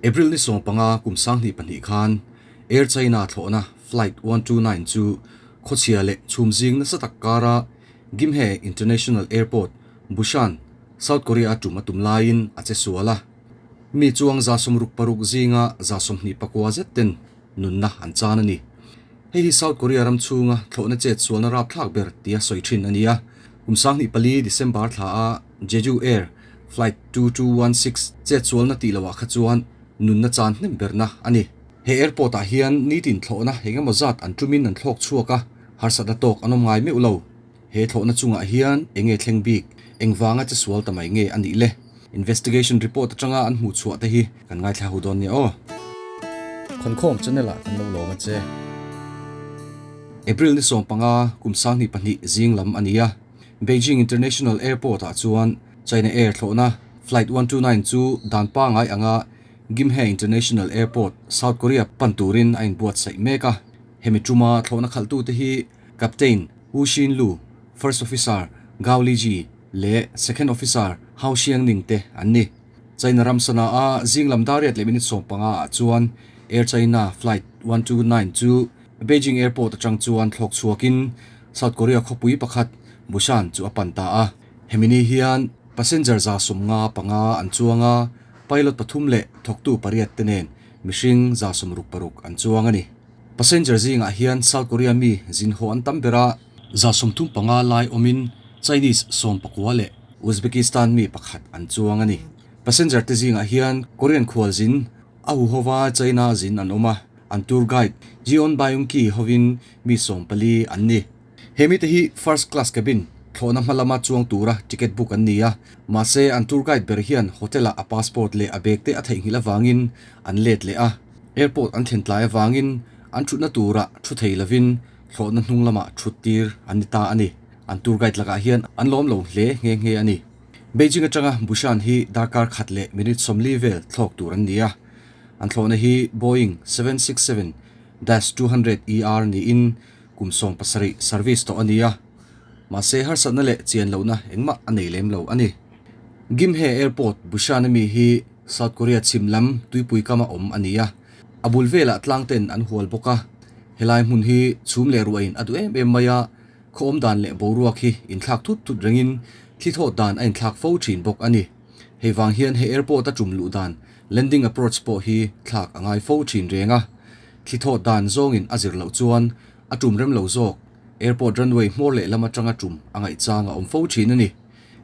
April ni 15 kum 2002 khan Air China thlawhna Flight 129 chu khawchhia leh chhum zing nasa tak kara Gimhae International Airport, Busan, South Korea a tum a tum laiin a che sual a. Mi chuang 66 zinga 29 zet ten nunna an chan a ni. Hei hi South Korea ram chhunga thlawhna chet sualna rapthlak ber tia sawi thin a ni a. Kum 2004 December thla a Jeju Air Flight 2216 chet sualna tih loah kha chuan nunna chan hnem berna a ni. He airport ah hian nitin thlawhna eng emaw zat an tumin an thlawk chhuak a, harsatna tawk an awm ngai meuh lo. He thlawhna chungah hian eng nge thleng bik, eng vanga che sual ta mai nge a nih le? Investigation report atanga an hmuh chhuah te hi kan ngaithla hu dawn nia aw. Khawnkhawm channel ah kan lo lawm a che. April ni 15 kum 2002 zing lam a ni a, Beijing International Airport ah chuan China Air thlawhna Flight 129 chu dan pangai anga Gimhae International Airport, South Korea pan turin a inbuatsaih mek a. Hemi tuma thlawhna khalhtute hi Captain Wu Xin Lu, First Officer Gao Liji leh Second Officer Hao Xiangning te an ni. China ram sana a zing lam dar riat leh minute 15 ah chuan Air China Flight 129 chu Beijing Airport atang chuan thlawk chhuakin South Korea khawpui pakhat Busan chu a pan ta a. Hemi ni hian passenger 155 an chuang a, pilot pathum leh thawktu pariat te nen mihring 66 an chuang a ni. Passenger zingah hian South Korea mi zin haw an tam ber a, 35 lai awmin Chinese 19 leh Uzbekistan mi pakhat an chuang a ni. Passenger te zingah hian Korean khual zin a huhova China zin an awm a, an tour guide Jeon Byung-ki hovin mi 14 an ni. He mite hi first class cabin thlawhna hma lama chuang tura ticket book an ni a, mahse an tour guide ber hian hotel ah a passport leh a bag te a theihnghilh avangin an let leh a. Airport an thlen tlai avangin an thutna turah thu thei lovin thlawhna hnung lamah thut tir an ni ta a ni. An tour guide lakah hian an lawm lo hle nghe nghe a ni. Beijing atanga Busan hi darkar khat leh minute 40 vel thlawk tur an ni a. An thlawhna hi Boeing 767-200 ER niin kum 17 service tawh a ni a, mahse harsatna leh chian lohna engmah a nei lem lo a ni. Gimhae Airport, Busan ami hi South Korea chhim lam tuipui kama awm a ni a, a bul velah tlang ten an hual bawk a. Helai hmun hi chhum leh ruahin a duh em em mai a, khaw awm dan leh boruak hi inthlak thut thut rengin thli thawt dan a inthlak fo thin bawk a ni. Hei vang hian he airport a tum luh dan, landing approach, pawh hi thlak a ngai fo thin reng a. Thli thawt dan zawngin a zir loh chuan a tum rem lo zawk, airport runway hmawr leh lam atanga tum a ngaih chang a awm fo thin a ni.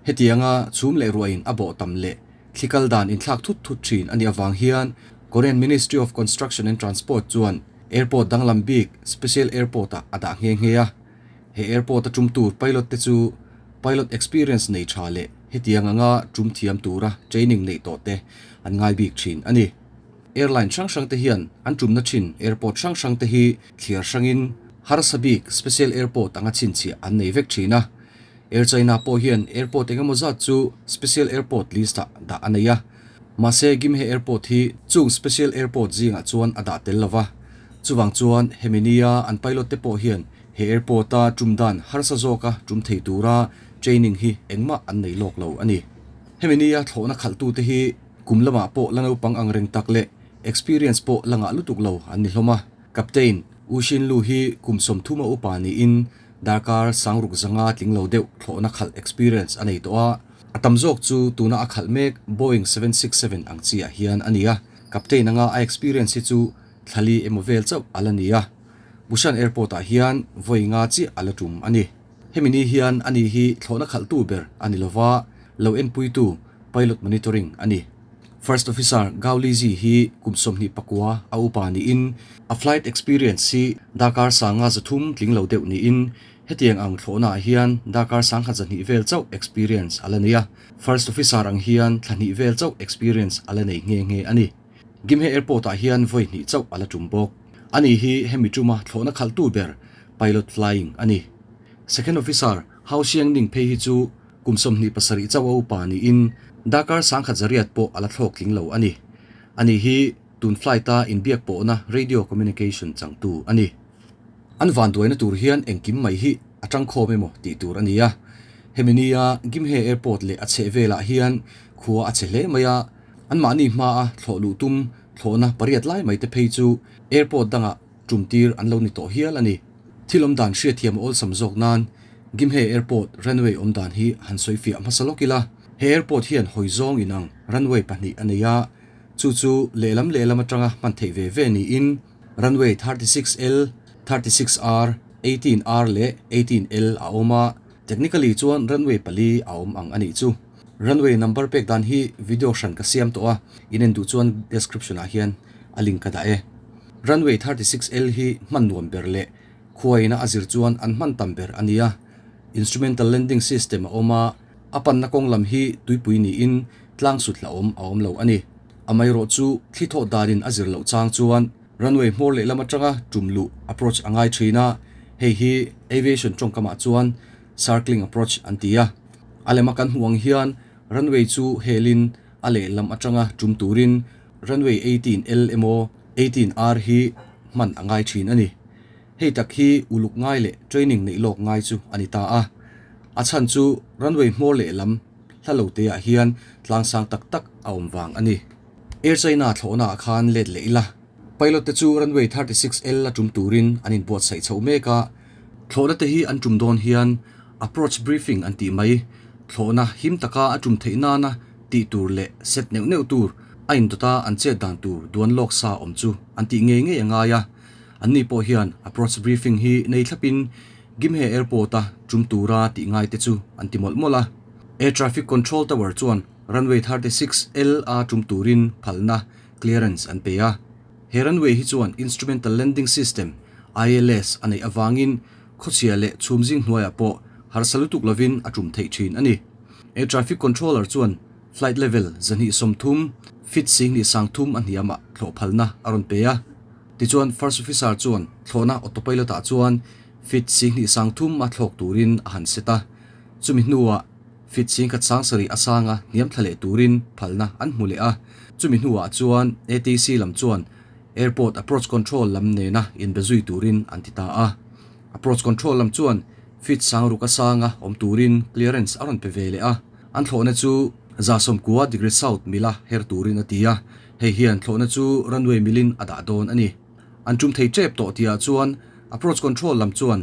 Hetianga chhum leh ruahin a bawh tam leh thli kal dan inthlak thut thut thin a nih avang hian Korean Ministry of Construction and Transport chuan airport danglam bik special airport ah a dah nghe nghe a. He airport a tum tur pilot te chu pilot experience nei tha leh hetiang anga tum thiam tura training neih tawh te an ngai bik thin a ni. Airline hrang hrang te hian an tumna thin airport hrang hrang te hi thliar hrangin harsa bik special airport anga chhinchhiah an nei vek thin a. Air China pawh hian airport eng emaw zat chu special airport list ah dah a nei a. Mahse Gimhae Airport hi chung special airport zingah chuan a dah tel lova. Chuvang chuan hemi nia an pilot te pawh hian he airport a tum dan harsa zawka tum thei tura training hi engmah an nei lawk lo a ni. Hemi nia thlawhna khalhtute hi kum lamah pawh la naupang ang reng tak leh experience pawh la ngah lutuk lo an ni hlawm a. Captain U Shin Lu hi kum 30 a upa niin darkar 65 tling lo deuh thlawhna khalh experience a nei tawh a. A tam zawk chu tuna a khalh mek Boeing 767 ang chi ah hian a ni a. Captain anga a experience hi chu thlali emaw vel chauh a la ni a. Busan Airport ah hian vawi nga chiah a la tum a ni. Hemi ni hian ani hi thlawhna khalhtu ber a ni lova, lo enpuitu pilot monitoring a ni. First Officer Gao Lizhi hi kum 29 a upa niin a flight experience hi darkar 503 tling lo deuh niin hetiang ang thlawhna ah hian darkar 1200 vel chauh experience a la nei a. First Officer ang hian thla hnih vel chauh experience a la nei nghe nghe a ni. Gimhae Airport ah hian vawi hnih chauh a la tum bawk. Ani hi hemi tuma thlawhna khalhtu ber pilot flying a ni. Second Officer Hao Xiangning phei hi chu kum 27 chauh a upa niin darkar 1100 pawh a la thlawk tling lo a ni. Ani hi tun flight a inbiak pawhna radio communication changtu a ni. An vanduaina tur hian engkim mai hi a tangkhawm emaw tih tur a ni a. Hemi nia Gimhae Airport leh a chheh velah hian khua a chhe hle mai a, anmahni hmaa thlawh luh tum. Thlawhna pariat lai mai te phei chu airport dangah tum tir an lo ni tawh hial a ni. Thil awm dan hriatthiam a awlsam zawk nan Gimhae Airport runway awm dan hi han sawi fiah hmasa lawk ila. He airport hian hawi zawng inang runway pahnih a nei a, chu chu lehlam lehlam atanga hman theih ve ve niin runway 36L, 36R, 18R leh 18L a awm a, technically chuan runway pali a awm ang a nih chu. Runway number pek dan hi video hran ka siam tawh a, in en duh chuan description ah hian a link ka dah e. Runway 36L hi hman nuam ber leh khuaina a zir chuan an hman tam ber a ni a. Instrumental landing system a awm a, a panna kawng lam hi tuipui niin tlang sut hlauhawm a awm lo a ni. Amaherawh chu thli thawh danin a zir loh chang chuan runway hmawr lehlam atanga tum luh approach a ngai thin a, hei hi aviation tawngkamah chuan circling approach an ti a. A lema kan hmuh ang hian runway chu helin a lehlam atanga tum turin runway 18L emaw 18R hi hman a ngai thin a ni. Hei tak hi uluk ngai leh training neih lawk ngai chu a ni ta a. A chhan chu runway hmawr lehlam hla lo te ah hian tlang sang tak tak a awm vang a ni. Air China thlawhna ah khan let leh ila. Pilot te chu runway 36L a tum turin an inbuatsaih chhoh mek a. Thlawhna te hi an tum dawn hian Approach briefing an tih mai, thlawhna him taka a tum theih nana tih tur leh set neuh neuh tur, a indawta an chet dan tur duan lawk sa awm chu an tih ngei ngei a ngai a. Anni pawh hian approach briefing hi nei thlapin Gimhae Airport-a tum tura tih ngai te chu an ti mawlh mawlh a. Air Traffic Control Tower chuan runway 36 L a tum turin phalna, clearance, an pe a. He runway hi chuan Instrumental Landing System, ILS, a neih avangin Khawchhia leh chhumzing hnuaiah pawh harsa lutuk lovin a tum theih thin a ni. Air traffic controller chuan flight level 230 feet 10 sang thum a hniamah thlawh phalna a rawn pe a. Tichuan first officer chuan thlawhna autopilot ah chuan feet 10 sang thum a thlawk turin a han set a. Chumi hnuah feet 10 sang sarih a sanga hniam thla leh turin phalna an hmu leh a. Chumi hnuah chuan ATC lam chuan Airport approach control lam nena inbe zui turin an ti ta a. Approach control lam chuan feet sang ruk a sanga awm turin clearance a rawn pe ve leh a. An thlawhna chu 190 degree south mila her turin a ti a, hei hian thlawhna chu runway milin a dah dawn a ni. An tum thei tep tawh tihah chuan approach control lam chuan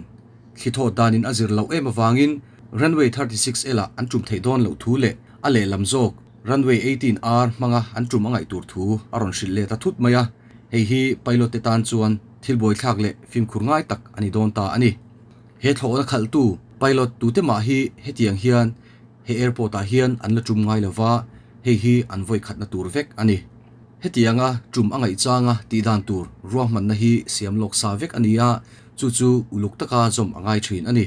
thli thawt danin a zir loh em avangin runway 36 L ah an tum theih dawn loh thu leh a lehlam zawk Runway 18R hmanga an tum a ngaih tur thu a rawn hrilh leh ta thut mai a, hei hi pilot te tan chuan thil buaithlak leh fimkhur ngai tak a ni dawn ta a ni. He thlawhna khalhtu pilot tute mah hi hetiang hian he airport ah hian an la tum ngai lova, hei hi an vawi khatna tur vek a ni. Hetianga tum a ngaih changa tih dan tur ruahmanna hi siam lawk sa vek a ni a, chu chu uluk taka zawm a ngai thin a ni.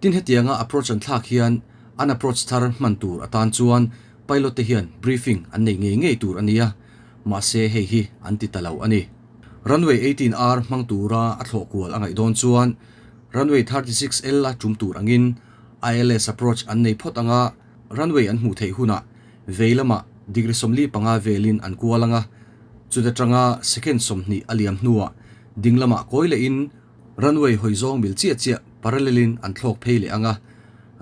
Tin hetianga approach an thlak hian An approach thar hman tur atan chuan pilot te hian briefing an nei ngei ngei tur a nia, mahse hei hi an ti ta lo a ni. Runway 18R hmang tura a thlawh kual a ngaih dawn chuan runway 36L a tum tur angin ILS approach an nei phawt anga runway an hmuh theih hunah vei lamah degree 45 velin an kual anga chuta tanga second 20 a liam hnuah ding lamah kawi lehin Runway hawi zawng mil chiah chiah parallel in an thlawk phei leh ang a,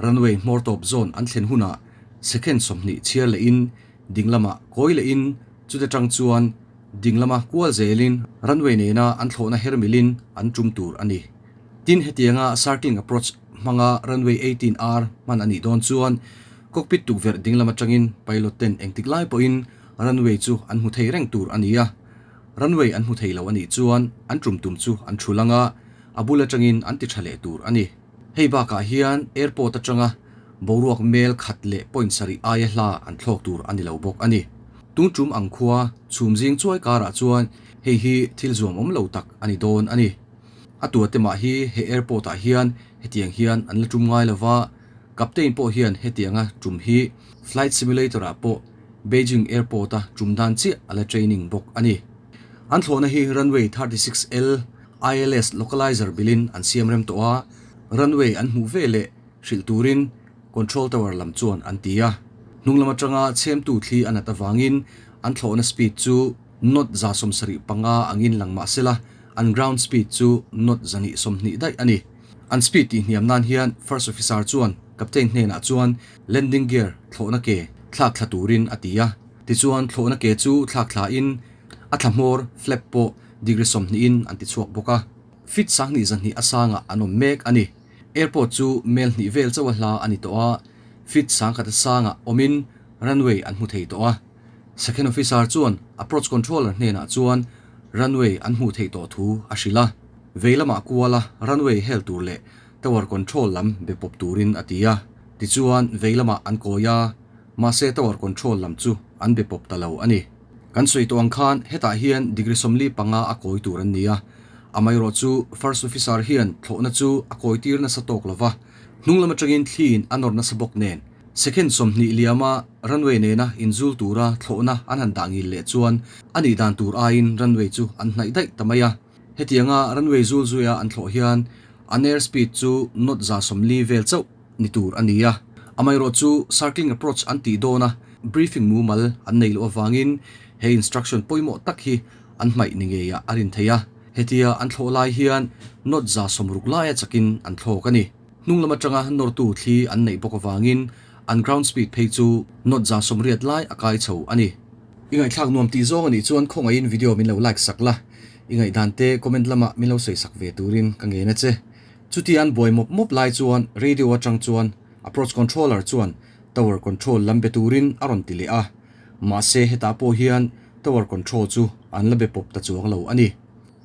runway hmawr tawp zawn an thlen hunah second 20 chhiar leh in ding lamah kawi leh in chute tang chuan ding lama kual zel in runway nena an thlawhna her mil in an tum tur a ni. Tin hetianga circling approach hmanga runway 18R hman a nih dawn chuan cockpit tukverh ding lam atangin pilot ten engtik lai pawhin runway chu an hmu thei reng tur a ni a. Runway an hmu thei lo a nih chuan an tum tum chu an thul anga a bul atangin an ti tha leh tur a ni. Hei bakah hian airport atanga boruak mel khat leh point sarih aia hla an thlawk tur a ni lo bawk a ni. Tung tum ang khua chhum zing chuai karah chuan hei hi thil zuam awm lo tak a ni dawn a ni. A tua te mah hi he airport ah hian hetiang hian an la tum ngai lova, captain pawh hian hetianga tum hi flight simulator ah pawh Beijing Airport a tum dan chiah a la training bawk a ni. An thlawhna hi runway 36L ILS localizer bilin an siam rem tawh a, runway an hmuh ve leh hrilh turin control tower lam chuan an ti a. Hnung lam atanga chhemtu thli a nat avangin an thlawhna speed chu knot 75 angin lang mah sela an ground speed chu knot 120 daih a ni. An speed tih hniam nan hian first officer chuan captain hnenah chuan Landing gear thlawhna ke thlak thla turin a ti a, tichuan thlawhna ke chu thlak thlain A thla hmawr, flap, pawh degree 20 in an ti chhuak bawk a. Feet 2200 a sangah an awm mek a ni. Airport chu mel hnih vel chauh a hla a ni tawh a, feet 1000 a sangah awmin runway an hmu thei tawh a. Second officer chuan approach controller hnenah chuan runway an hmuh theih tawh thu a hrilh a. Vei lamah kuala runway hel tur leh tower control lam be pawp turin a ti a. Tichuan vei lamah an kawi a, mahse tower control lam chu an be pawp ta lo a ni. Kan sawi tawh ang khan hetah hian degree 45 a kawi tur an ni a, amaherawh chu first officer hian thlawhna chu a kawi tir nasa tawk lova, hnung lam atangin thliin a nawr nasa bawk nen. Second 20 liama runway nena inzul tura thlawhna an han dah ngil leh chuan a nih dan tur aiin runway chu an hnaih daih ta mai a. Hetianga runway zul zuia an thlawh hian an air speed chu knot 140 vel chauh ni tur a ni a. Amaherawh chu circling approach an tih dawn a, briefing mumal an nei loh avangin he instruction pawimawh tak hi an hmaih ni ngeiah a rin theih a. Hetia an thlawh lai hian knot 60 laia chakin an thlawk a ni. Hnung lam atanga nawrtu thli an neih bawk avangin an ground speed phei chu knot 80 lai a kai chho a ni. I ngaihthlak nuam tih zawng a nih chuan khawngaihin video min lo like sak la, i ngaihdan te comment lamah min lo sawi sak ve turin ka ngen a che. Chuti an buai mawp mawp lai chuan radio atang chuan approach controller chuan tower control lam be turin a rawn ti leh a, mahse hetah pawh hian tower control chu an la be pawp ta chuang lo a ni.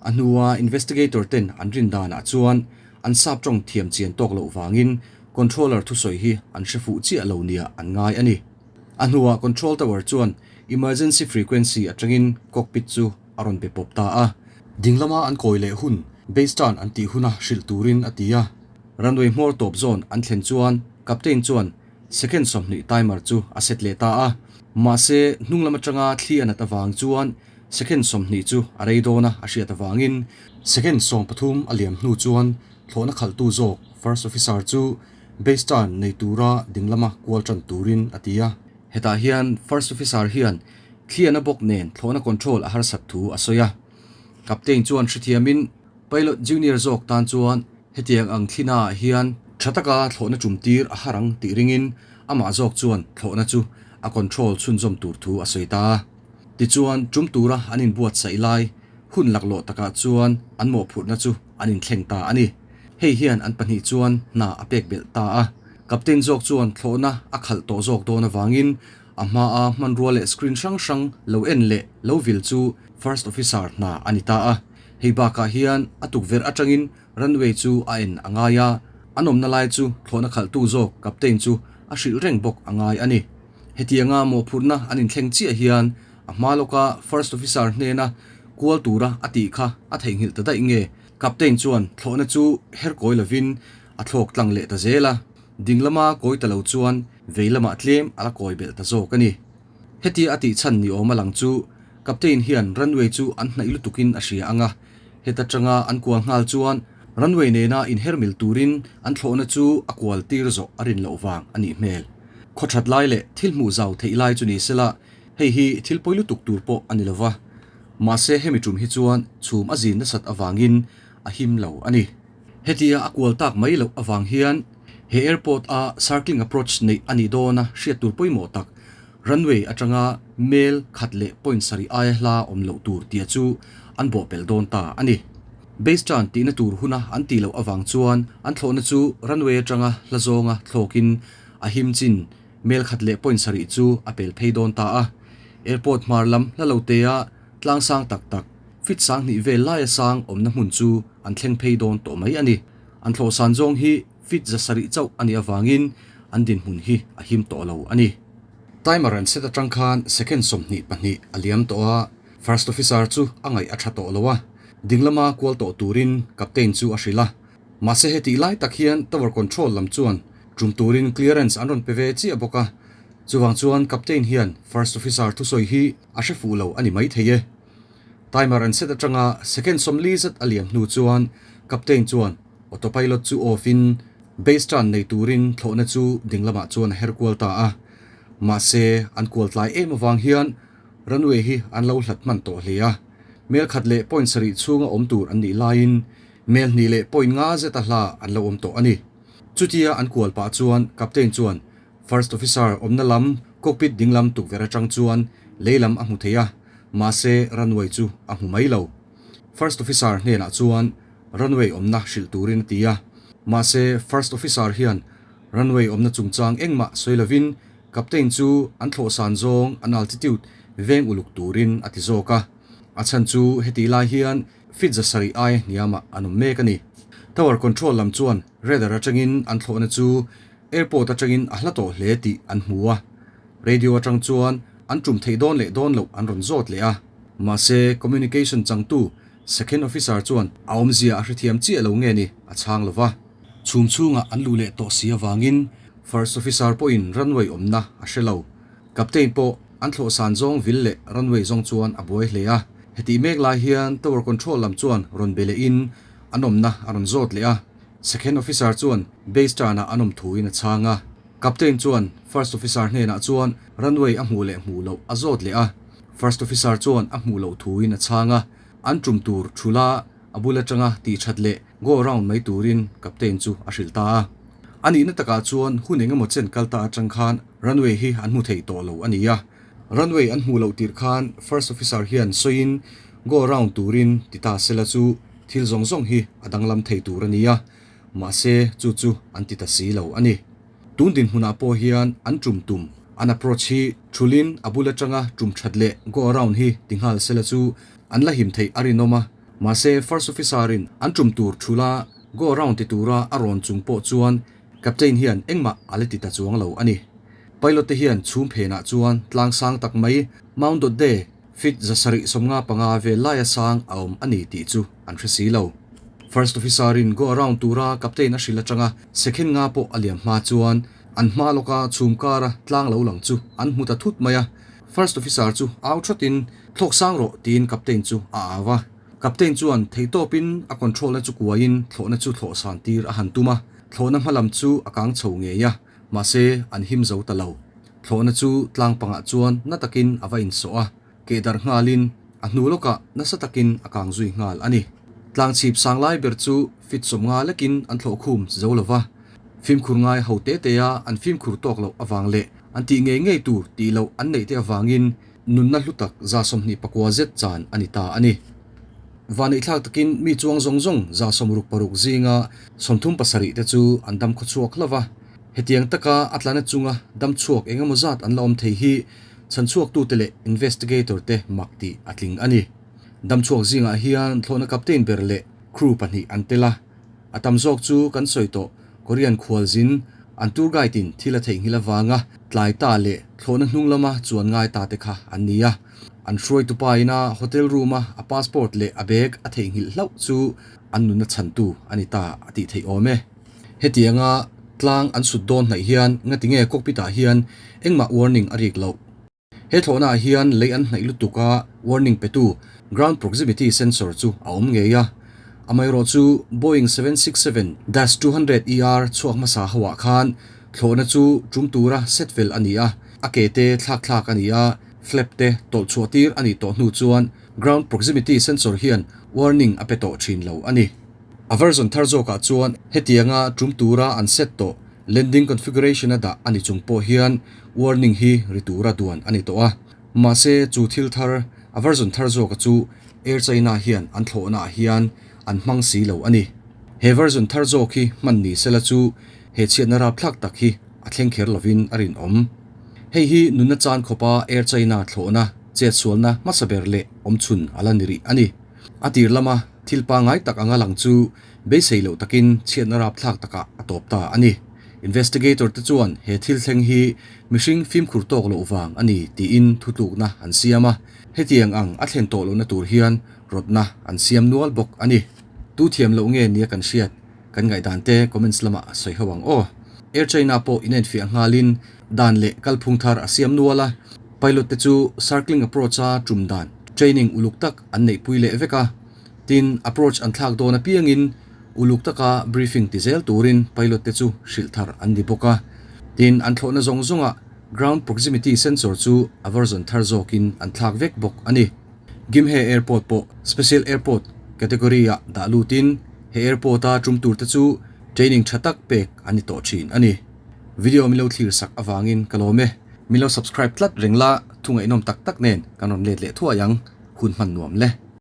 A hnua investigator ten an rin danah chuan an sap tawng thiam chian tawk loh vangin controller thusawi hi an hre fuh chiah lo nia an ngai a ni. A hnuah control tower chuan emergency frequency atangin cockpit chu a rawn be pawp ta a. Ding lama an kawi leh hun, base turn an tih huna hrilh turin a ti a. Runway hmawr tawp zawn an thlen chuan captain chuan second 20 timer chu a set leh ta a. Mahse, hnung lam atanga thli a nat avang chuan second 20 chu a rei dawn a a hriat avangin second 13 a liam hnu chuan thlawhna khalhtu zawk first officer chu base turn nei tura ding lama kual tan turin a ti a. Hetah hian first officer hian thliahna bawk nen thlawhna control a harsat thu a sawi a. Captain chuan hrethiamin pilot junior zawk tan chuan hetiang ang thlina ah hian tha taka thlawhna tum tir a har ang tih ringin amah zawk chuan thlawhna chu a control chhunzawm tur thu a sawi ta a. Tichuan tum tura an inbuatsaih lai hun laklawh takah chuan an mawhphurhna chu an inthleng ta a ni. Hei hian an pahnih chuan hna a pek belh ta a. Captain zawk chuan thlawhna a khalh tawh zawk dawn avangin a hmaa hmanrua leh screen hrang hrang lo en leh lo vil chu First Officer hna a ni ta a. Hei bakah hian a tukverh atangin runway chu a en a ngai a, an awmna lai chu thlawhna khalhtu zawk Captain chu a hrilh reng bawk a ngai a ni. Hetianga mawhphurhna an inthleng chiah hian a hma lawka First Officer hnena kual tura a tih kha a theihnghilh ta daih nge? Captain chuan thlawhna chu her kawi lovin a thlawk tlang leh ta zel a, ding lama kawi ta lo chuan vei lamah tlem a la kawi belh ta zawk a ni. Hetia a tih chhan ni awm a lang chu Captain hian runway chu an hnaih lutukin a hria ang a, heta tanga an kual nghal chuan runway nena inher mil turin an thlawhna chu a kual tir zawh a rin loh vang a nih hmel. Khaw that lai leh thil hmuh zau theih lai chu ni sela, hei hi thil pawi lutuk tur pawh a ni lova. Mahse hemi tum hi chuan chhum a zin nasat avangin a him lo a ni. Hetia a kual tak mai loh avang hian he airport a circling approach neih a nih dawna hriat tur pawimawh tak runway atanga mel khat leh point sarih aia hla awm loh tur tia chu an bawhpelh dawn ta a ni. Base turn tihna tur huna an tih loh avang chuan an thlawhna chu runway atanga hla zawnga thlawkin a him chin mel khat leh point sarih chu a pel phei dawn ta a. Airport hmar lam hla lo tea tlang sang tak tak, feet 2000 vel laia sang awmna hmun chu an thleng phei dawn tawh mai a ni. An thlawh san zawng hi feet 700 chauh a nih avangin an dinhmun hi a him tawh lo a ni. Timer an set atang khan second 22 a liam tawh a, First Officer chu a ngaih a tha tawh lo a, ding lama kual tawh turin Captain chu a hrilh a. Mahse hetih lai tak hian Tower Control lam chuan tum turin clearance an rawn pe ve chiah bawk a, chuvang chuan Captain hian First Officer thusawi hi a hre fuh lo a ni maithei e. Timer an set atanga second 40 zet a liam hnu chuan Captain chuan autopilot chu off in base turn nei turin thlawhna chu ding lamah chuan a her kual ta a. Mahse an kual tlai em avang hian runway hi an lo hlat hman tawh hle a. Mel khat leh point sarih chhunga awm tur an nih laiin mel hnih leh point nga zeta hla an lo awm tawh a ni. Chutia an kual pah chuan Captain chuan First Officer awmna lam cockpit ding lam tukverh atang chuan lei lam a hmu thei a. Mahse, runway chu a hmu mai lo. First Officer hnenah chuan runway awmna hrilh turin a ti a. Mahse, First Officer hian runway awmna chungchang engmah sawi lovin Captain chu an thlawhsan zawng an altitude veng uluk turin a ti zawk a. A chhan chu hetih lai hian feet 700 aia hniamah an awm mek a ni. Tower control lam chuan radar atangin an thlawhna chu airport atangin a hla tawh hle tih an hmu a. Radio atang chuan an tum theih dawn leh dawn loh an rawn zawt leh a. Mahse, communication changtu second officer chuan a awmzia a hrethiam chiah lo nge ni a chhang lo va. Chhum chhungah an luh leh tawh si avangin first officer pawhin runway awmna a hre lo. Captain pawh an thlawhsan zawng vil leh runway zawng chuan a buai hle a. Hetih mek lai hian tower control lam chuan rawn be lehin an awmna a rawn zawt leh a. Second officer chuan base turn-ah an awm thuin a chhang a. Captain chuan First Officer hnenah chuan runway a hmuh leh hmuh loh a zawt leh a. First Officer chuan a hmuh loh thuin a chhang a. An tum tur thula a bul atanga tih that leh go around mai turin Captain chu a hrilh ta a. A nihna takah chuan hun engemaw chen kal ta atang khan runway hi an hmu thei tawh lo a ni a. Runway an hmuh loh tirh khan First Officer hian sawiin go around turin ti ta sela chu thil zawng zawng hi a danglam thei tur a ni a. Mahse, chu chu an ti ta si lo a ni. Tun dinhmunah pawh hian an tum tum, an approach hi thulin a bul atanga tum that leh go around hi ti nghal sela chu an la him theih a rinawm a. Mahse, First Officer-in an tum tur thula go around ti tura a rawn chung pawh chuan Captain hian engmah a la ti ta chuang lo a ni. Pilot te hian chhum phenah chuan tlang sang tak mai Mount Dodde feet 755 vel laia sang a awm a ni tih chu an hre si lo. First Officer-in go around tura Captain a hrilh atanga second nga pawh a liam hma chuan an hma lawka chhum kara tlang lo lang chu an hmu ta thut mai a. First Officer chu au thatin thlawk sang rawh tiin Captain chu a au a. Captain chuan theihtawpin a control-na chu kuaiin thlawhna chu thlawh san tir a han tum a, thlawhna hma lam chu a kang chho ngei a, mahse an him zo ta lo. Thlawhna chu tlang pangah chuan na takin a va insawh a, keh darh nghalin a hnu lawkah nasa takin a kang zui nghal a ni. Tlang chhip sang lai ber chu feet 50 lekin an thlawh khum zo lo va, fimkhur ngai ho te te a an fimkhur tawk loh avang leh an tih ngei ngei tur tih loh an neih te avangin nunna hlu tak 29 zet chan a ni ta a ni. Vaneihthlak takin mi chuang zawng zawng 66 zinga 37 te chu an dam khawchhuak hlauh a. Hetiang taka a tlana chunga dam chhuak eng emaw zat an la awm thei hi chhanchhuaktute leh investigator te mak tih a tling a ni. Dam chhuak zingah hian thlawhna captain ber leh crew pahnih an tel a. A tam zawk chu kan sawi tawh Korean khualzin an tour guide in thil a theihnghilh avanga tlai ta leh thlawhna hnung lama chuan ngai ta te kha an ni a. An hruaitu pa ina hotel room a a passport leh a bag a theihnghilh hlauh chu an nunna chhantu a ni ta a tih theih awm e. Hetianga tlang an sut dawn hnaih hian ngatinge cockpit ah hian engmah warning a rik loh. He thlawhna ah hian lei an hnaih lutuk a warning petu ground proximity sensor chu a awm ngei a. Amaherawh chu Boeing 767-200 ER chhuak hmasa ho ah khan thlawhna chu tum tura set fel a ni a, a ke te thlak thlak a ni a, flap te tawlh chhuah tir a nih tawh hnu chuan ground proximity sensor hian warning a pe tawh thin lo a ni. A version thar zawkah chuan hetianga tum tura an set tawh landing configuration a dah a ni chung pawh hian warning hi ri tura duan a ni tawh a. Mahse, chu thil thar, a version thar zawka chu Air China hian an thlawhnaah hian an hmang si lo a ni. He version thar zawk hi hman ni sela chu he chhiatna rapthlak tak hi a thleng kher lovin a rinawm. Hei hi nunna chan khawpa Air China thlawhna chetsualna hmasa ber leh awmchhun a la ni rih a ni. A tir lama thil pangngai tak anga lang chu beisei loh takin chhiatna rapthlak takah a tawp ta a ni. Investigator te chuan he thil thleng hi mihring fimkhur tawk loh vang a ni tiin thutlukna an siam a, hetiang ang a thlen tawh lohna tur hian rawtna an siam nual bawk a ni. Tu thiam loh nge nia kan hriat? Kan ngaihdan te comments lamah sawi ho ang aw. Air China pawh inenfiah nghalin dan leh kalphung thar a siam nual a, pilot te chu circling approach a tum dan training uluk tak an neihpui leh vek a, tin approach an thlak dawn apiangin uluk taka briefing ti zel turin pilot te chu hrilh thar an ni bawk a, tin an thlawhna zawng zawngah ground proximity sensor chu a version thar zawkin an thlak vek bawk a ni. Gimhae Airport pawh Special Airport category ah dah lutin he airport a tum tur te chu training tha tak pek an ni tawh thin a ni. Video min lo thlir sak avangin ka lawm e. Min lo subscribe tlat reng la. Thu ngaihnawm tak tak nen kan rawn let leh thuai ang, hun hman nuam le.